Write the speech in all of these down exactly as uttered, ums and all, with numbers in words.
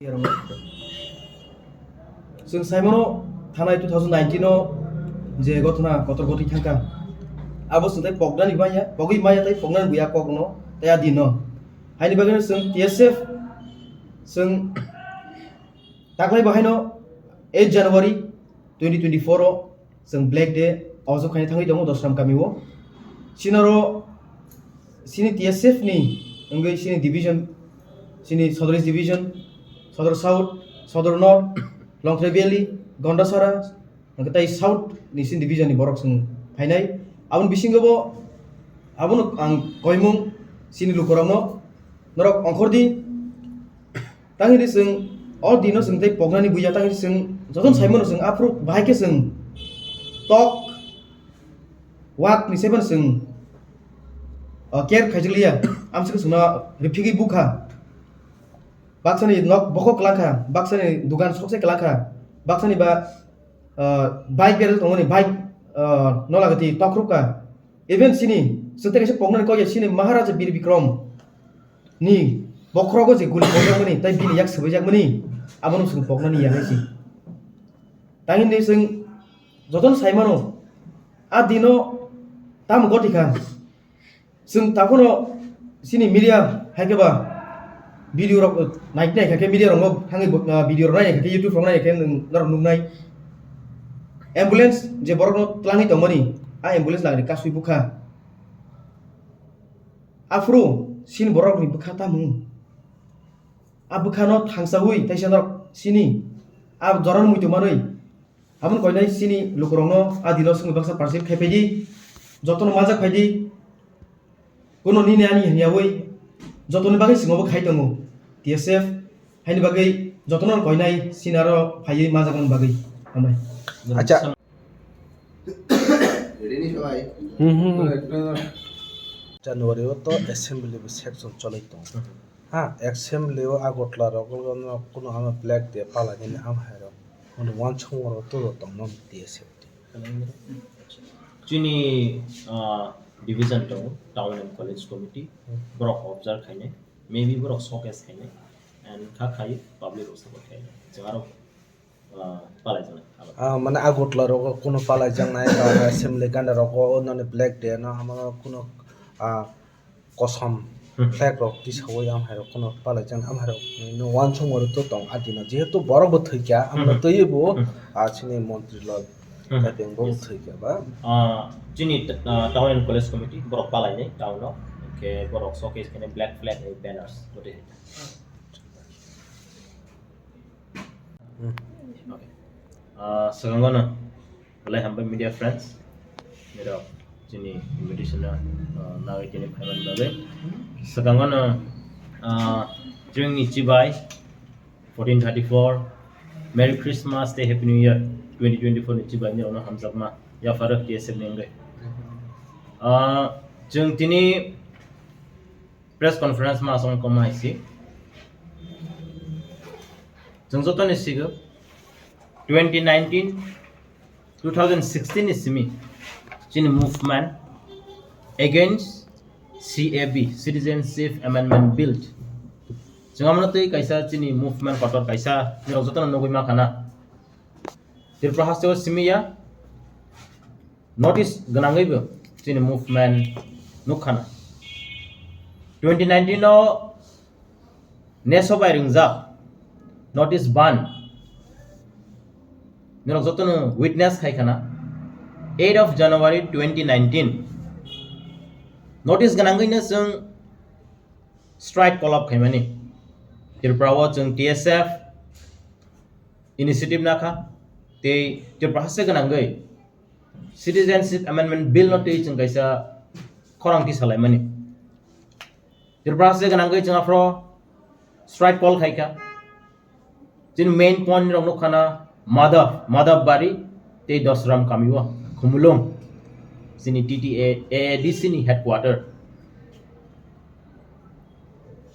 Chwng saimano thanai two thousand nineteen o je gothona kotor gotwi thangkha. Abo chwng tai poknani maya, pogwi maya tai poknani buya kokno tai a dino. Haini bagwino chwng T S F chwng taklai bahaino eight January twenty twenty-four o chwng Black Day ojok khaina thangwi tongo Dosram kamio. Sinaro sini T S F ni wngwi sini division, sini Sodor East Division, Sodor South, Sodor North, Longtrai Valley, Gondasara, hwnkhe tai South ni sini division ni borok chwng phainai. Aboni bisingo bo abono ang koimung sini lukurokno norok ongkhordi. Tangini chwng o dino chwng tei poknani buya tangini chwng jotono saimano chwng aphuru bahai khe chwng tok wak ni saiman chwng, o, care khaijakliya. Amswkhe chwngno riphigwi bukha. Baksani nok bokhok kwlangkha, baksani dugan sokse kwlangkha, baksani ba, o, bike berajak tongmani bike, o, nolagati tokrupkha. Even sini, chwng tei kaisa poknani kok ya, sini Maharaja Bir Bikram ni bokhrogo je guli kokjakmani, tai bini yak swbaijakmani, abono chwng poknani ya hai si. Tangini chwng jotono saimano, a dino tamo goti kha. Chwng takhwno sini media hai khe ba video rok nai nai kha khe media rok thangwi bo, ah, video rok nai nai kha khe YouTube rok nai nai khe nwng norok nuknai. Ambulance je borokno twlangwi tongmani, a ambulance lagani kasui bukha. Aphuru sini borokni bwkha tamo? A bwkhano thangsawi taisa norok sini a jorano muitu manwi. Aboni koinai sini lukurokno a dino swngwi baksa parcel khai phaidi, jotono majak phaidi, kuno nini ani hwnyawi jotoni bagwi chwngnobo khai tongo T S F, haini bagwi jotono koinai sini aro phaiwi majakmani bagwi. Hambai. Acha. Hmm, hmm, hmm. January o to assembly bo section cholai tongo. Ha, assembly o Agartala rok no kuno ama Black Day palainani amhairok. Hwnwi uansukmung rok turo tongmani T S F T. Chini, ah, division tongo, Town and College Committee, borok observe khainai, maybe borok showcase khainai, and kha khai public rok support khainai. Chwng aro, ah, palaijaknai. Ah, mane Agartala rogo kuno palaijaknai, ba assembly ganda rogo noni Black Day no hamo kuno, ah, kosom flag rok tisawi amhairok kuno palaijaknai, amhairok no uansukmung rok to tong adino, jehetu borok bo thwikha, amno twiwi bo, ah, chini montri lal Kapeng bo thwikha ba. Ah, chini, ah, Town and College Committee borok palainai town o, hwnkhe borok showcase khainai black flag ni banners totwi hai. Hmm. Okay. Ah, swkango no, belai hambai media friends, nirok chini invitation no, ah, nagwi tini phaimani bagwi. Swkango no, ah, chwngni chibai fourteen thirty-four, Merry Christmas tei Happy New Year twenty twenty-four ni chibai nirokno hamjakma yapharo T S F ni wngwi. Ah, chwng tini press conference ma aswk wngkha ma hai se. Chwng joto ni sigo twenty nineteen, two thousand sixteen ni simi chini movement against C A B, Citizenship Amendment Bill. Chwng amno twi kaisa chini movement kotor kaisa nirok joto no nugwi ma khana. Tripura haste o simi ya notice gwnangwi bo chini movement nukha na. Twenty nineteen o neso bai ringjak notice ban norok jotono witness khai khana. Eight of January twenty nineteen notice gwnangwi no chwng strike call up khaimani. Tripura o chwng T S F initiative nakha tei Tripura haste gwnangwi Citizenship Amendment Bill no twi chwng kaisa khorang tisalaimani. Tripura haste gwnangwi chwng aphro strike call khaikha. Chini main point rok nukha na Madhav, Madhav Bari tei Dosram kami o Khumulwng. Chini T T A, A A D C ni headquarter.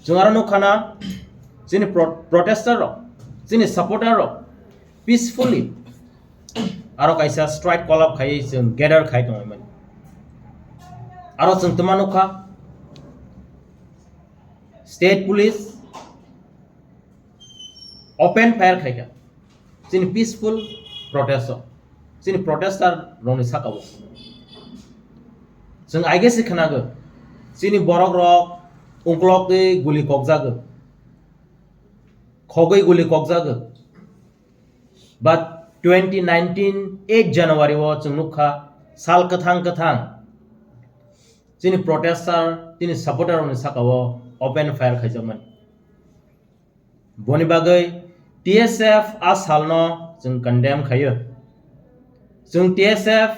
Chwng aro nukha na chini pro-, protester rok, chini supporter rok peacefully aro kaisa strike call up khai chwng gather khai tongmani. Aro chwng twma nukha state police, open fire khaikha chini peaceful protest o, chini protester rokni saka o. Chwng aige se khwnago, chini borok rok ungklokgwi guli kokjago, khogwi guli kokjago. But twenty nineteen eight January o chwng nukha sal kwthang kwthang chini protester, chini supporter rokni saka o open fire khaijakmani. Boni bagwi T S F a salno chwng condemn khaio. Chwng T S F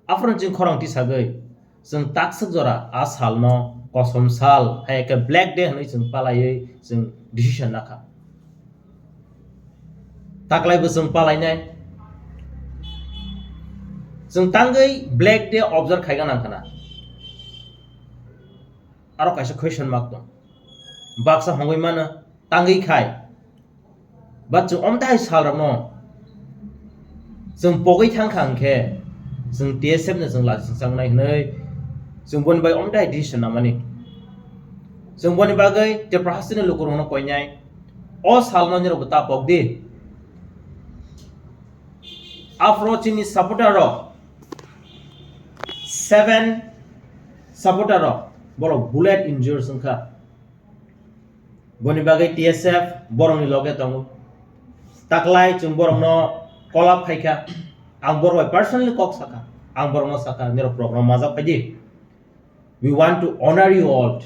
aphuru chwng khorang tisagwi chwng takswk jora a salno kosom sal hai khe Black Day hwnwi chwng palaiwi chwng decision nakha. Taklaibo chwng palainai. Chwng tangwi Black Day observe khaiga nangkhana. Aro kaisa question mark tong. Baksa hongwi mano, tangwi khai. But chwng omtai salrokno chwng pogwi thangkha hwnkhe, chwng T S F no chwng lachi chwngchangnai hwnwi chwng boni bai omtai decision namani. Chwng boni bagwi Tripura hasteni lukurokno koinai, o salno nirokbo ta pokdi. Aphro chini supporter rok, seven supporter rok, borok bullet injured wngkha. Boni bagwi T S F borokni loge tongo. Taklai chwng borokno kolap khaikha. Ang borok bai personally kok sakha. Ang borokno sakha, "Nirok program majak phaidi. We want to honor you all."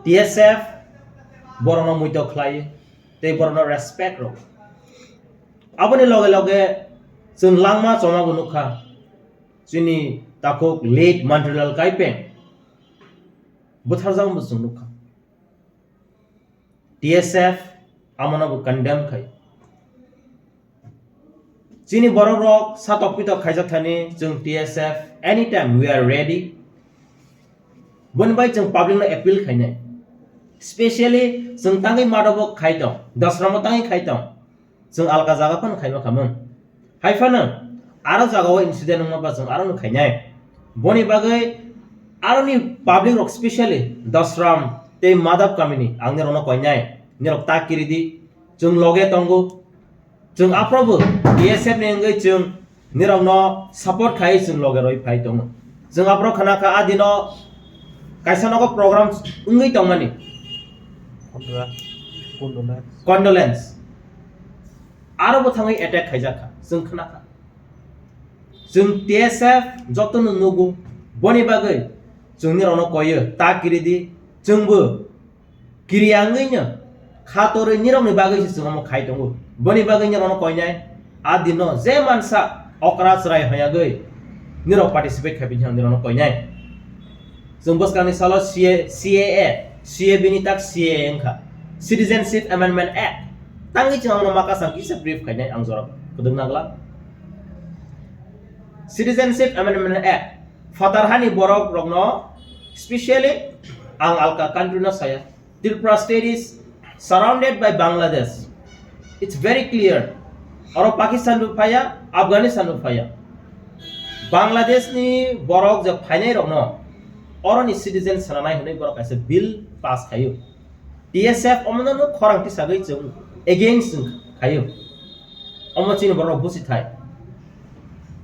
T S F borokno muito khlai tei borokno respect rw. Aboni loge loge chwng langma choma bo nukha. Chini takhuk late Mantrulal Kaipeng butharjakma bo chwng nukha. T S F amono bo condemn khai. Chini borok rok satok pitok khaijak thani chwng T S F anytime we are ready. Boni bai chwng public no appeal khainai. Specially chwng tangwi madabo khai tong, dosramo tangwi khai tong. Chwng alka jaga phano khaima khamung. Hai phano aro jagao incident wngma ba chwng aro no khainai. Boni bagwi aroni public rok specially Dosram tei Madhab kamini ang nirokno koinai. Nirok ta kiridi. Chwng loge tongo. Chwng aphrobo T S F ni wngwi chwng nirokno support khai chwng loge roi phai tongo. Chwng aphro khna kha a dino kaisa nogo program wngwi tongmani. Condolence. Condolence. Aro bo thangwi attack khaijak kha, chwng khna kha. Chwng T S F jotono nugo, boni bagwi chwng nirokno koyo, ta kiridi, chwngbo kiriya wngwino kha torwi nirokni bagwi se chwng omo khai tongo. Boni bagwi nirokno koinai, a dino je mansa okra chwrai hoyagwi nirok participate khai phinjak nirokno koinai. Chwng bwskangni salo C A, C A A, C A B ni tak C A A wngkha, Citizenship Amendment Act. Tangwi chwng omono makasang kisa brief khainai ang jorok kwdwk nagla. Citizenship Amendment Act, phatar hani borok rokno, specially ang alka country no saya, Tripura state is surrounded by Bangladesh. It's very clear. Oro Pakistan bo phaya, Afghanistan bo phaya. Bangladesh ni borok je phainai rokno oroni citizen sananai hwnwi borok kaisa bill pass khaio. T S F omono no khorang tisagwi chwng against chwng khaio. Omo chini borok busi thai.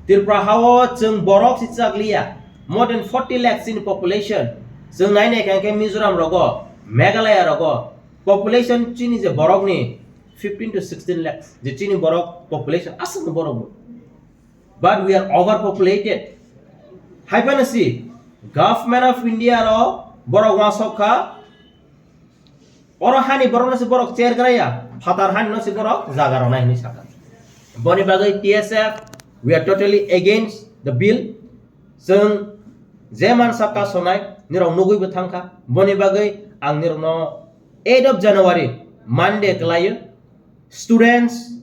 Tripura hao chwng borok si chakliya. More than forty lakhs chini population. Chwng nai nai kha khe Mizoram rogo, Meghalaya rogo, population chini je borok ni fifteen to sixteen lakhs. Je chini borok population aswk borok bo. But we are overpopulated. Hai phano si Government of India ro borok wasok kha. Oro hani borok no se borok chair graya, phatar hani no se borok jaga rwnai hinwi sakha. Boni bagwi T S F, we are totally against the bill. Chwng je mansa kasonai nirok nugwi bo thangkha. Boni bagwi ang nirokno eight of January, Monday kwlaio. Students,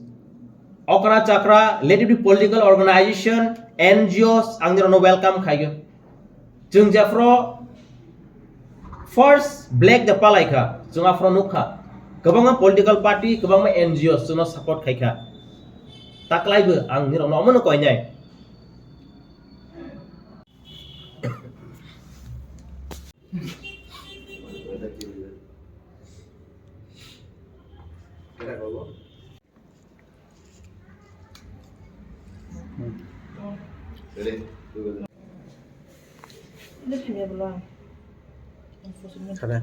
okra chakra, relatively political organization, N G Os, ang nirokno welcome khaio. Chwng jephro first Black Day palaikha, chwng aphro nukha. Kwbangma political party, kwbangma N G Os chwngno support khaikha. Taklaibo ang nirokno omono koinai. Khana.